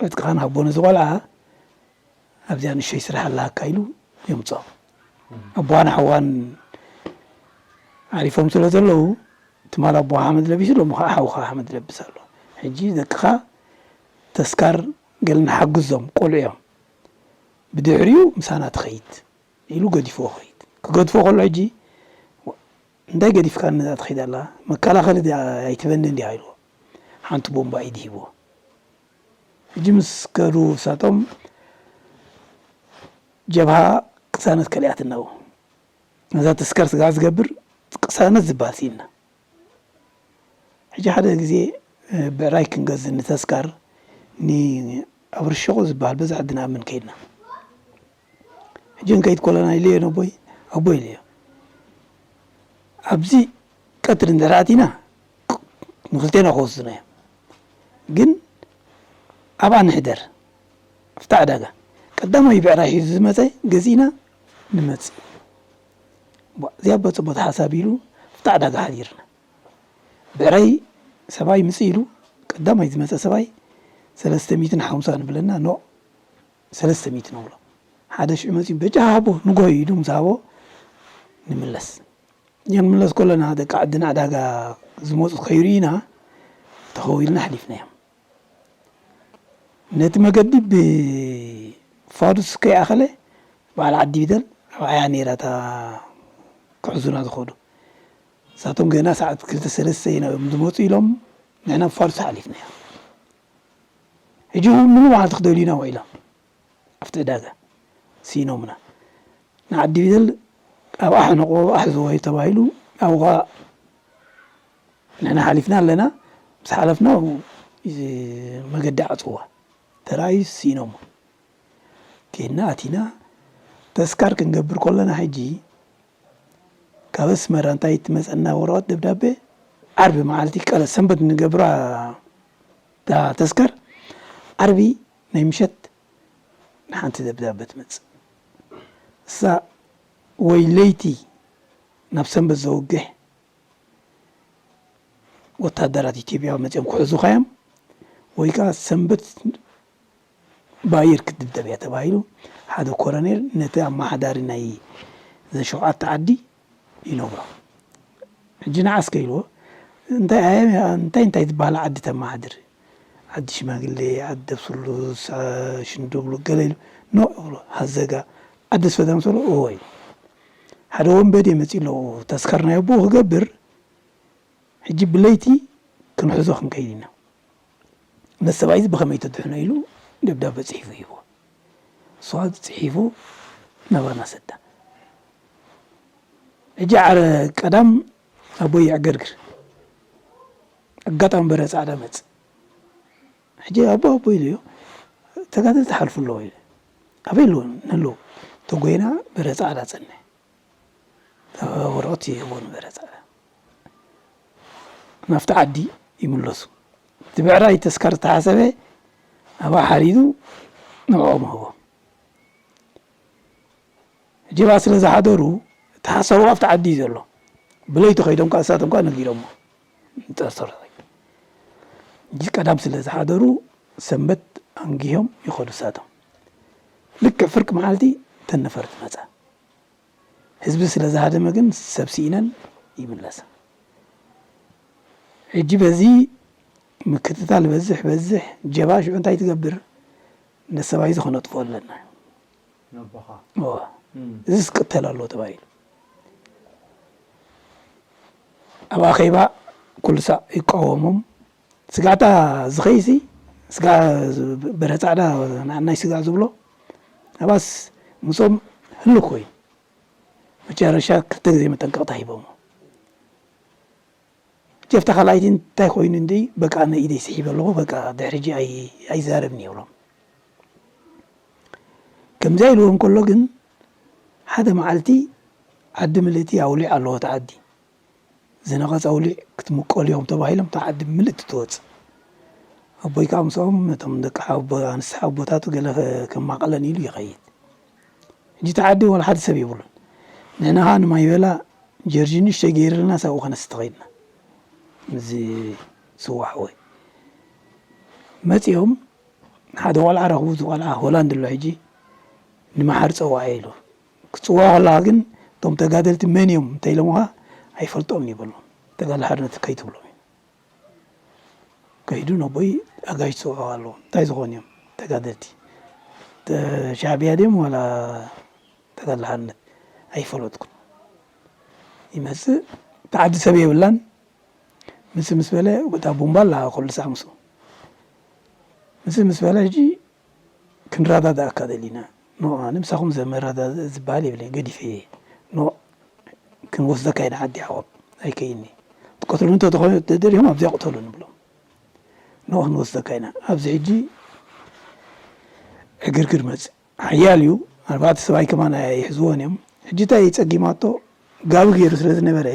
ዕጥቅኻን ሃቦ ነዚ ቖልዓ፣ ኣብዚኣ ንእሽተይ ስራሕ ኣላካ ኢሉ የምፅኦም። ኣቦዋን ሓዋን ዓሪፎም ስለ ዘለዉ ትማል ኣቦኻ ሓመድ ለቢሱ ሎሚ ከዓ ሓውኻ ሓመድ ለብስ ኣሎ። ሕጂ ደቅኻ ተስካር ገለ ንሓግዞም ቆልዑ እዮም። ብድሕሪኡ ምሳና ትኸይድ ኢሉ ገዲፍዎ ክኸይድ። ክገድፎ ከሎ ሕጂ እንታይ ገዲፍካኒ እዛ ትኸይድ ኣላ? መከላኸሊ ድያ ኣይትበኒ እንዲያ ኢልዎ። ሓንቲ ቦምባ ኢድ ሂብዎ። ሕጂ ምስ ከዱ እሳቶም ጀብሃ ቅሳነት ከሊኣትና እው ነዛ ተስካር ስጋዕ ዝገብር ቅሳነት ዝበሃል ስኢንና። ሕጂ ሓደ ግዜ ብዕራይ ክንገዝእ ንተስካር ንኣብርሸቆ ዝበሃል በዛ ዓዲ ንኣምን ከይድና። ሕጂ ክንከይድ ኮለና ኢለዮ ነቦይ ኣቦይ ኢለዮ ኣብዚ ቀትሪ እንድሕር ኣቲና ንክልቴና ክወስዱና እዮም። ግን ኣብኣ ንሕደር ኣብታ ዕዳጋ ቀዳማይ ብዕራይ ሒዙ ዝመፀ ገዚእና ንመፅእ። እዚኣ በፅቦት ሓሳብ ኢሉ ኣብታ ዕዳጋ ሓዲርና። ብዕራይ ሰብኣይ ምፅእ ኢሉ ቀዳማይ ዝመፀ ሰብኣይ ሰለስተ ሚእትን ሓምሳን ይብለና። ኖ ሰለስተ ሚእቲ ንብሎ ሓደ ሽዑ መፂኡ በጃ ሃቦ ንጎሆ ኢሉ ምስ ሃቦ ንምለስ። ክንምለስ ከለና ደቂ ዓድና ዕዳጋ ዝመፁ ከይርዩና ተኸዊልና ሓሊፍናዮም። ነቲ መገዲ ብፋዱስ ከይኣኸለ በዓል ዓዲ ቢደል ኣብ ዓያ ነይራ እታ ክሕዙና ዝኸዱ። ንሳቶም ገና ሰዓት ክልተ ሰለስተ ኢና እዮም ዝመፁ ኢሎም ንሕና ብፋዱስ ሓሊፍናዮ። ሕጂ እውን ሙሉ መዓልቲ ክደልዩና ውዒሎም ኣብቲ ዕዳጋ ስኢኖምና። ንዓዲ ቢደል ኣብኣ ሕነቆ፣ ኣብኣ ሕዝዎ ተባሂሉ ኣብኡ ኸዓ ንሕና ሓሊፍና ኣለና። ምስ ሓለፍና ኣብኡ መገዲ ዓፅዋ። ተራእዩ ስኢኖሞ። ኬድና ኣቲና ተስካር ክንገብር ከለና ሕጂ ካብ ኣስመራ እንታይ ትመፀና ወረቐት ደብዳቤ ዓርቢ መዓልቲ ቀለ ሰንበት ንገብራ እታ ተስካር ዓርቢ ናይ ምሸት ንሓንቲ ደብዳቤ ትመጽእ። እሳ ወይ ለይቲ ናብ ሰንበት ዘውግሕ ወታደራት ኢትዮጵያ መጺኦም ክሕዙኻ እዮም ወይ ከኣ ሰንበት ብኣየር ክትድብደብ እያ ተባሂሉ ሓደ ኮረኔል ነቲ ኣመሓዳሪ ናይ ዘን ሸውዓተ ዓዲ ይነግሮ። ሕጂ ንዓ እስከ ኢልዎ እንታይ ኣየ እንታይ እንታይ ዝበሃል ዓዲ ተመሓድር ዓዲ ሽማግሌ ዓዲ ደብስሉስ ሽንዱብሉ ገለ ኢሉ ኖ ይብሎ ሃዘጋ ዓዲ ስፈ ተምሰሎ እዎ ኢሉ ሓደ ወንበዴ መፂኡ ኣለዎ ተስካር ናይ ኣቦኡ ክገብር ሕጂ ብለይቲ ክንሕዞ ክንከይድ ኢና ነዚ ሰብኣይ እዚ ብኸመይ ተድሕኖ ኢሉ ደብዳበ ፅሒፉ ሂብዎ እሱ ከዓ ፅሒፉ ናባና ሰዳ ሕጂ ዓረ ቀዳም ኣቦይ ይዕገርግር ኣጋጣሚ በረ ፃዕዳ መፅእ ሕጂ ኣቦ ኣቦ ኢለዮ ተጋደልቲ ሓልፉ ኣለዎ ኢለ ኣበይ ኣለዎ ንህልው ተጎይና በረ ፃዕዳ ፀንሕ ወረቐት ይህቦ ነበረ ፃዕዳ ናብቲ ዓዲ ይምለሱ እቲ ብዕራይ ተስካር ዝተሓሰበ ኣብኣ ሓሪዱ ንዕኦም ህቦ ጀባ ስለ ዝሓደሩ እቲ ሓሳቡ ኣብቲ ዓዲ እዩ ዘሎ ብለይቲ ከይዶም ከዓ እሳቶም ከዓ ነጊሮሞ ንጠርጠር እዚ ቀዳም ስለ ዝሓደሩ ሰንበት ኣንጊሆም ይኸዱ እሳቶም ልክዕ ፍርቂ መዓልቲ ተነፈርቲ መፃ ህዝቢ ስለ ዝሃደመ ግን ሰብ ስኢነን ይምለሳ ሕጂ በዚ ምክትታል በዝሕ በዝሕ ጀባ ሽዑ እንታይ ትገብር ነሰባይ እዚ ክነጥፎ ኣለና ነቦኻ እዋ እዚስ ክቅተል ኣለዎ ተባሂሉ ኣብ ኣኼባ ኩሉ ሳዕ ይቃወሞም ስጋዕታ ዝኸይሲ ስጋ በረ ፃዕዳ ንዓናይ ስጋዕ ዝብሎ ኣባስ ምስኦም ህልክ ኮይኑ መጨረሻ ክልተ ግዜ መጠንቀቕታ ሂቦሞ ጀፍታ ካልኣይቲ እንታይ ኮይኑ እንዲ በቃ ኣነ ኢደይ ስሒበ ኣለኹ በቃ ድሕሪ ሕጂ ኣይዛረብን ይብሎም ከምዚኣ ኢልዎም ከሎ ግን ሓደ መዓልቲ ዓዲ ምልእቲ ኣውሊዕ ኣለዎ እቲ ዓዲ ዝነቐፀ ኣውሊዕ ክትምቀሉ እዮም ተባሂሎም እታ ዓዲ ምልእቲ ትወፅእ ኣቦይ ከዓ ምስኦም ነቶም ደቂ ኣንስቲ ሓቦታቱ ገለ ከማቐለን ኢሉ ይኸይድ ሕጂ እቲ ዓዲ ወላ ሓደ ሰብ የብሉን ንሕና ከዓ ንማይበላ ጀርጂ ንእሽተይ ገይርልና ሳብኡ ከነስቲ ከይድና ምስዚ ስዋ ኣሕወይ መፂኦም ሓደ ቆልዓ ረኽቡ እዚ ቆልዓ ሆላንድ ኣሎ ሕጂ ንመሓር ፀዋዐ ኢሉ ክፅውዖ ከለኻ ግን እቶም ተጋደልቲ መን እዮም እንተኢሎምኻ ኣይፈልጦምን ይበሎም ተጋድሎ ሓርነት ከይትብሎም እዩ ከይዱ ነቦይ ኣጋይሽ ዝፅውዑ ኣለዉ እንታይ ዝኾኑ እዮም ተጋደልቲ ሻዕብያ ድዮም ዋላ ተጋድሎ ሓርነት ኣይፈለጥኩን ይመፅእ እቲ ዓዲ ሰብ የብላን ምስ ምስ በለ እታ ቡምባ ኣላ ኩሉ ሳዕ ምስኡ ምስ ምስ በለ ሕጂ ክንረዳዳእካ ደሊና ኖ ኣነ ምሳኹም ዘመረዳድእ ዝበሃል የብለይ ገዲፈ እየ ኖ ክንወስደካ ኢና ዓዲ ዓቆብ ኣይከይኒ ትቀትሉኒ ተተኾነ ተደሊኹም ኣብዚኣ ቅተሉ ንብሎም ኖ ክንወስደካ ኢና ኣብዚ ሕጂ ዕግርግር መፅእ ሓያል እዩ ኣርባዕተ ሰብኣይ ከማን ይሕዝዎን እዮም ሕጂ እንታይ ፀጊማቶ ጋቢ ገይሩ ስለ ዝነበረ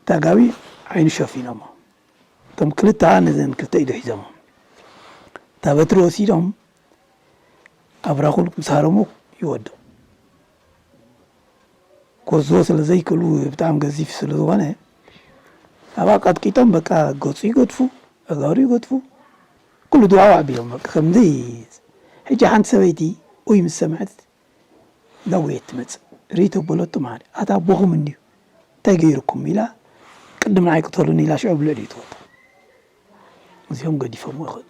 እታ ጋቢ ዓይኑ ሸፊኖሞ እቶም ክልተ ከዓ ነዘን ክልተ ኢዱ ሒዞሞ እታ በትሪ ወሲዶም ኣብ ራኹል ምስ ሃረሙ ይወድቕ ክወስድዎ ስለ ዘይክእሉ ብጣዕሚ ገዚፍ ስለ ዝኾነ ኣብኣ ቀጥቂጦም በቃ ገፁ ይገድፉ ኣጋሩ ይገድፉ ኩሉ ድዋው ኣቢሎም በቃ ከምዚ ሕጂ ሓንቲ ሰበይቲ ኡይ ምስ ሰምዐት ዳጎየት ትመጽእ ርእይቶ በለቶ ማለት ኣታ ኣቦኹም እንድዩ እንታይ ገይሩኩም ኢላ፣ ቅድም ንዓይ ቅተሉኒ ኢላ ሽዑ ብልዕሊኡ ትወድቕ። እዚኦም ገዲፎምዎ ይኸዱ።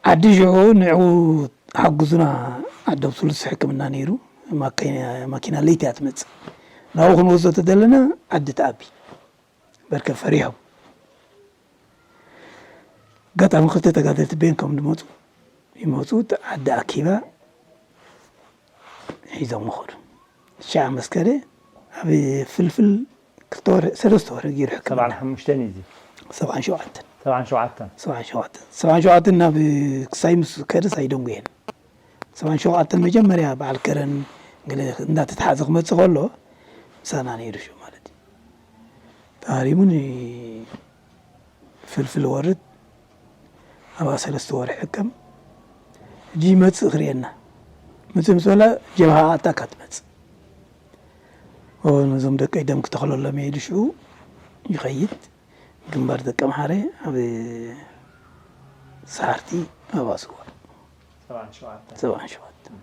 ዓዲ ሽዑ ንዕኡ ሓግዙና፣ ዓዶም ስሉስ ሕክምና ነይሩ፣ ማኪና ለይቲ እያ ትመጽእ። ናብኡ ክንወስዶ ተደለና ዓዲ ትኣቢ። በርከ ፈሪሖም። ኣጋጣሚ ክልተ ተጋደልቲ ቤን ከም ዝመፁ ይመፁ፣ እቲ ዓዲ ኣኪባ ሒዞም ይኸዱ። ትሽዓ መስከረ ኣብ ፍልፍል ክልተ ወርሒ ሰለስተ ወርሒ ገይሩ ሕክምና። ሰብዓን ሓሙሽተን እዩ እዚ። ሰብዓን ሸውዓተን። ሰብዓን ሸውዓተን። ሰብዓን ሸውዓተን። ሰብዓን ሸውዓተን ናብ ክሳይ ምስ ከደ ሳይደንጉ እየን። ሰብዓን ሸውዓተን መጀመርያ በዓል ከረን ገለ እንዳተተሓዘ ክመጽእ ከሎ ምሳና ነይሩ ሽዑ ማለት እዩ። ተሃሪሙ ንፍልፍል ወርድ ኣብኣ ሰለስተ ወርሒ ሕከም። ሕጂ ይመጽእ ክርእየና። ምጽእ ምስ በለ ጀብሃ ኣታካ ትመጽእ። ኦ፣ ነዞም ደቀይ ደም ክተኽለሎም እየ ኢሉ ሽዑ ይኸይድ። ግንባር ደቀምሓረ ኣብ ሰሓርቲ ኣብኣ ስዋ። ሰብዓን ሸውዓተን። ሰብዓን ሸውዓተን።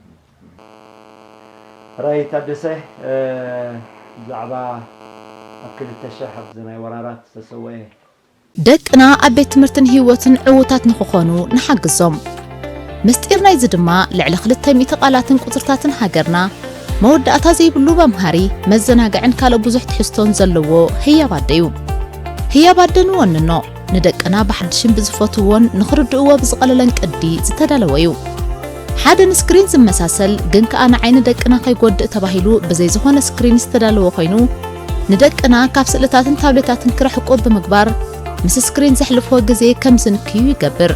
ራይ ታደሰ፣ እ፣ ብዛዕባ ኣብ ክልተ ሽሕ ኣብዚ ናይ ወራራት ዝተሰወኤ ደቅና ኣብ ቤት ትምህርትን ህይወትን ዕዉታት ንኽኾኑ ንሓግዞም። ምስጢር ናይዚ ድማ ልዕሊ ክልተ ሚእቲ ቃላትን ቁጽርታትን ሃገርና፣ መወዳእታ ዘይብሉ መምሃሪ፣ መዘናግዕን ካልእ ብዙሕ ትሕዝቶን ዘለዎ ህያብ ኣደ እዩ። ህያብ ኣደ ንወንኖ፣ ንደቅና ብሓድሽን ብዝፈትውዎን ንኽርድእዎ ብዝቐለለን ቅዲ ዝተዳለወ እዩ። ሓደ ንስክሪን ዝመሳሰል ግን ከኣ ንዓይኒ ደቅና ከይጎድእ ተባሂሉ ብዘይ ዝኾነ ስክሪን ዝተዳለወ ኮይኑ፣ ንደቅና ካብ ስእልታትን ታብሌታትን ክርሕቁ ብምግባር፣ ምስ ስክሪን ዘሕልፍዎ ግዜ ከም ዝንክዩ ይገብር።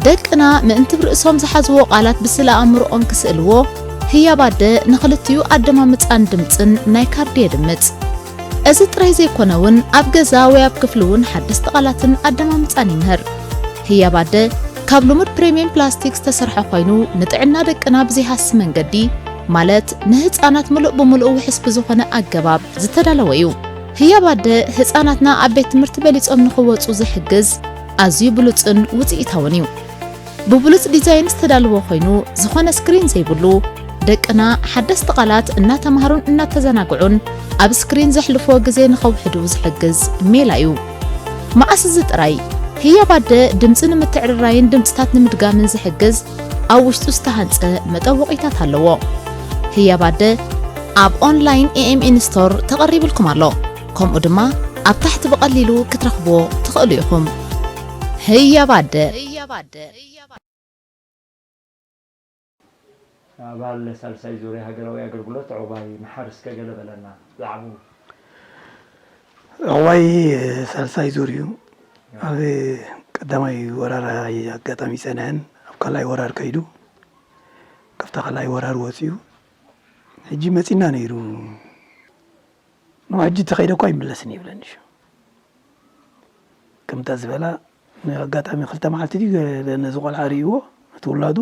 ደቅና ምእንቲ ብርእሶም ዝሓዝዎ ቃላት ብስእለ ኣእምሮኦም ክስእልዎ፣ ህያብ ኣደ ንኽልቲኡ ኣደማምጻን ድምጽን ናይ ካርድ የድምጽ። እዚ ጥራይ ዘይኮነ እውን ኣብ ገዛ ወይ ኣብ ክፍሊ እውን ሓደስቲ ቃላትን ኣደማምጻን ይምህር። ህያብ ኣደ ካብ ልሙድ ፕሪምየም ፕላስቲክ ዝተሰርሐ ኮይኑ፣ ንጥዕና ደቅና ብዘይሃሲ መንገዲ፣ ማለት ንህጻናት ምሉእ ብምሉእ ውሑስ ብዝኾነ ኣገባብ ዝተዳለወ እዩ። ህያብ ኣደ ህጻናትና ኣብ ቤት ትምህርቲ በሊጾም ንኽወጹ ዝሕግዝ ኣዝዩ ብሉጽን ውጽኢታውን እዩ። ብብሉጽ ዲዛይን ዝተዳለወ ኮይኑ፣ ዝኾነ ስክሪን ዘይብሉ፣ ደቅና ሓደስቲ ቃላት እናተማሃሩን እናተዘናግዑን ኣብ ስክሪን ዘሕልፍዎ ግዜ ንኸውሕዱ ዝሕግዝ ሜላ እዩ። መኣስ እዚ ጥራይ፣ ህያብ ኣደ ድምጺ ንምትዕርራይን ድምጽታት ንምድጋምን ዝሕግዝ ኣብ ውሽጡ ዝተሃንጸ መጠወቒታት ኣለዎ። ህያብ ኣደ ኣብ ኦንላይን ኤ ኤም ኤን ስቶር ተቐሪብልኩም ኣሎ። ከምኡ ድማ ኣብ ታሕቲ ብቐሊሉ ክትረኽብዎ ትኽእሉ ኢኹም። ህያብ ኣደ። ኣባል ሳልሳይ ዙርያ ሃገራዊ ኣገልግሎት ዕቑባይ መሓር እስከ ገለ በለና ብዛዕባኡ። ዕቑባይ ሳልሳይ ዙር እዩ። ኣብ ቀዳማይ ወራር ኣጋጣሚ ኣይጸንሐን፣ ኣብ ካልኣይ ወራር ከይዱ፣ ካብታ ካልኣይ ወራር ወጺኡ፣ ሕጂ መጺና ነይሩ። ንሕጂ ተኸይደ እኳ ኣይምለስን ይብለኒ ሽዑ። ከምታ ዝበላ፣ ንኣጋጣሚ ክልተ መዓልቲ ድዩ ገለ ነዚ ቆልዓ ርእይዎ፣ እቲ ውላዱ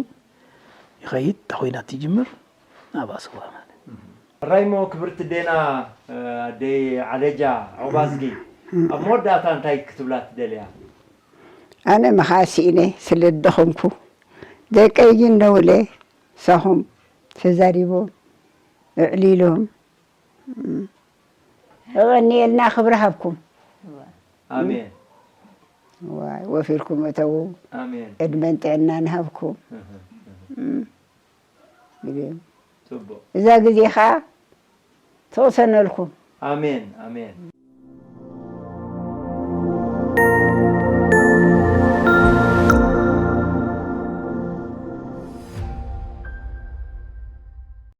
ይኸይድ፣ እታ ኹናት ትጅምር፣ ናብኣ ስዋ ማለት። ራይሞ ክብርቲ ዴና፣ ኣደይ ዓለጃ ዑባዝጊ፣ ኣብ መወዳእታ እንታይ ክትብላ ትደልያ? ኣነ መኻሲ ኢነ ስለ ዝደኸምኩ፣ ደቀይ ግን ነውለ ሳኹም ተዛሪቦም፣ ኣዕሊሎም፣ የቐንየልና፣ ክብሪ ሃብኩም። ኣሜን። ዋይ፣ ወፊርኩም እተዉ። ኣሜን። ዕድመን ጥዕናን ሃብኩም። እህ፣ እህ። እም፣ ግዜ። ጽቡቕ። እዛ ግዜ ኸኣ ትቕሰነልኩም። ኣሜን፣ ኣሜን።